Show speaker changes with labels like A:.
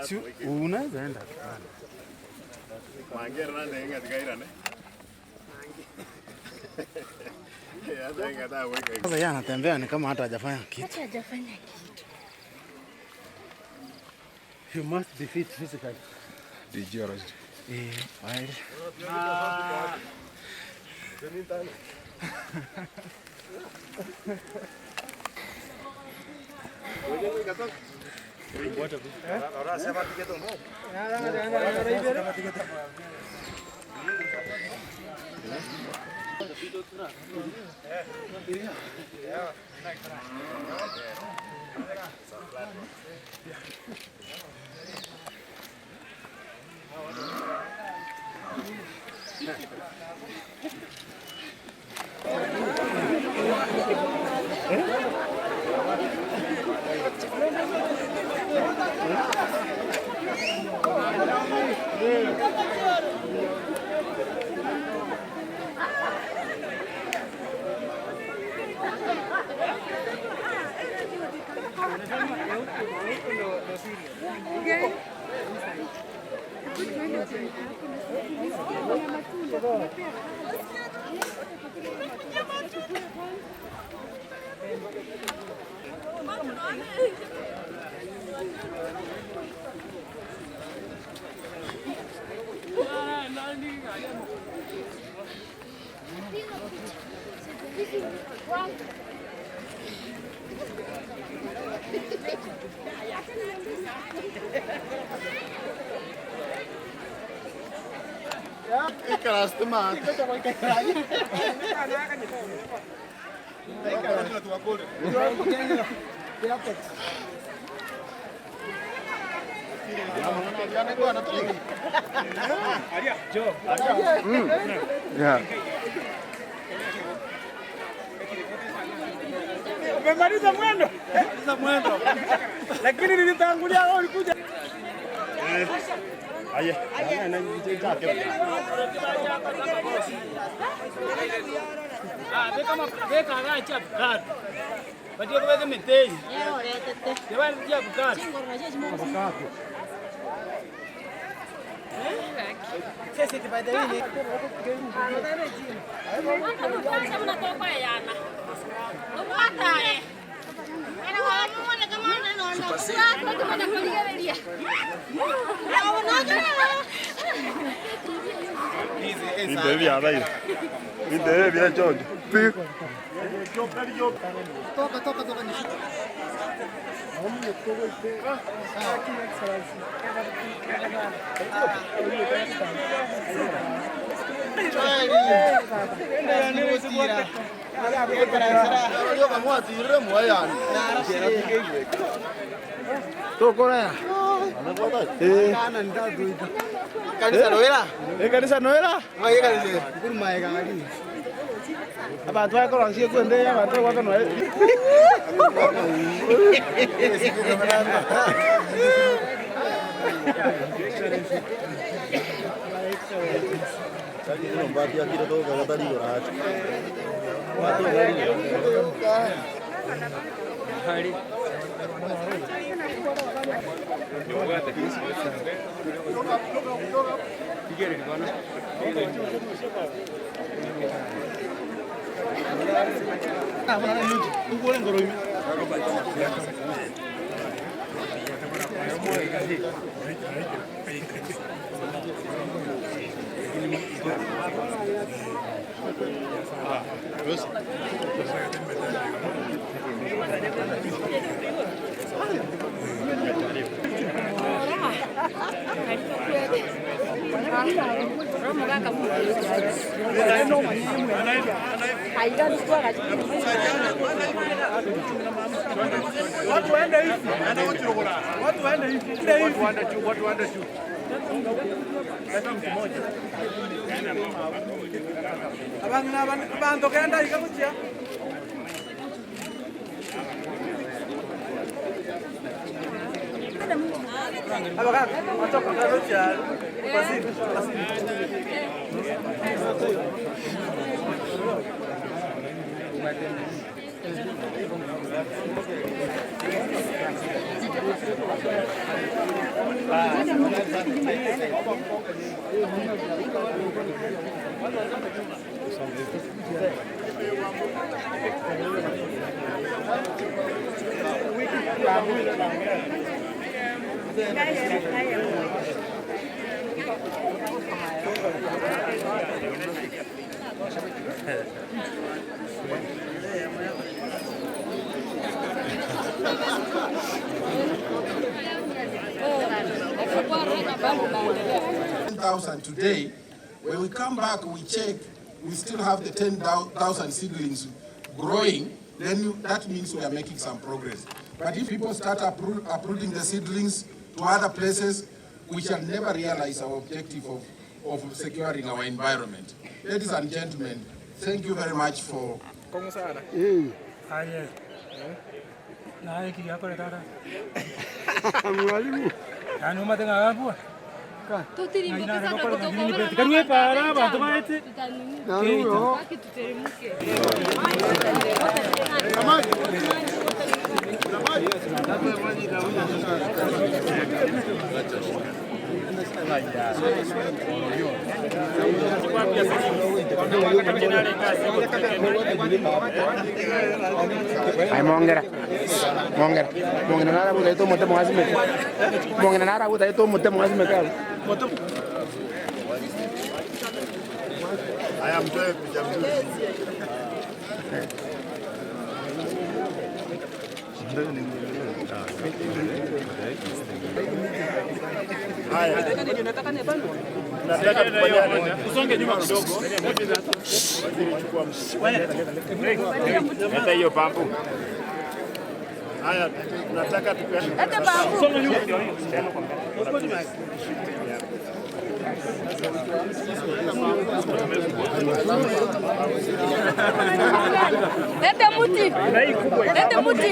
A: Si unaweza enda. Sasa yeye anatembea ni kama hata hajafanya kitu.
B: Hata hajafanya kitu.
A: You must be fit physically. Eh, waende.
C: Umemaliza mwendo? mwendo. Lakini nilitangulia wewe ulikuja.
D: Binto ebi biabaire. Binto ebi bire chonjo. Pi.
C: Kanisa noera. Kanisa noera? Kanisa. Abantu bakoronsia kwende abantu bakonoa. Watu waende hivi. Watu waende hivi. Watu waende juu, watu waende juu. Abantu kenda ikamuchia.
B: 10,000 today. When we come back, we check, we still have the 10,000 seedlings growing, then that means we are making some progress. But if people start uprooting the seedlings to other places, we shall never realize our objective of securing our environment. Ladies and gentlemen, thank you very much for
E: Aye. Naye kiyakore tata.
A: Mwalimu.
E: Yani umate ngabua.
F: Tutirimbuke sana kutoka
E: Karue para abantu baete.
A: Naruyo.
F: Baki tuteremke.
A: Ay mongera. Mongera. Mongera nara buta ito mote mwazime. Mongera nara buta ito mote mwazime kazi.
D: Haya, mtoe picha mzuri. Haya. Nataka tukubaliane.
C: Usonge nyuma kidogo.
D: Leta hiyo pampu. Haya, nataka tupeane.
C: Songa nyuma.
F: Lete muti. Lete muti.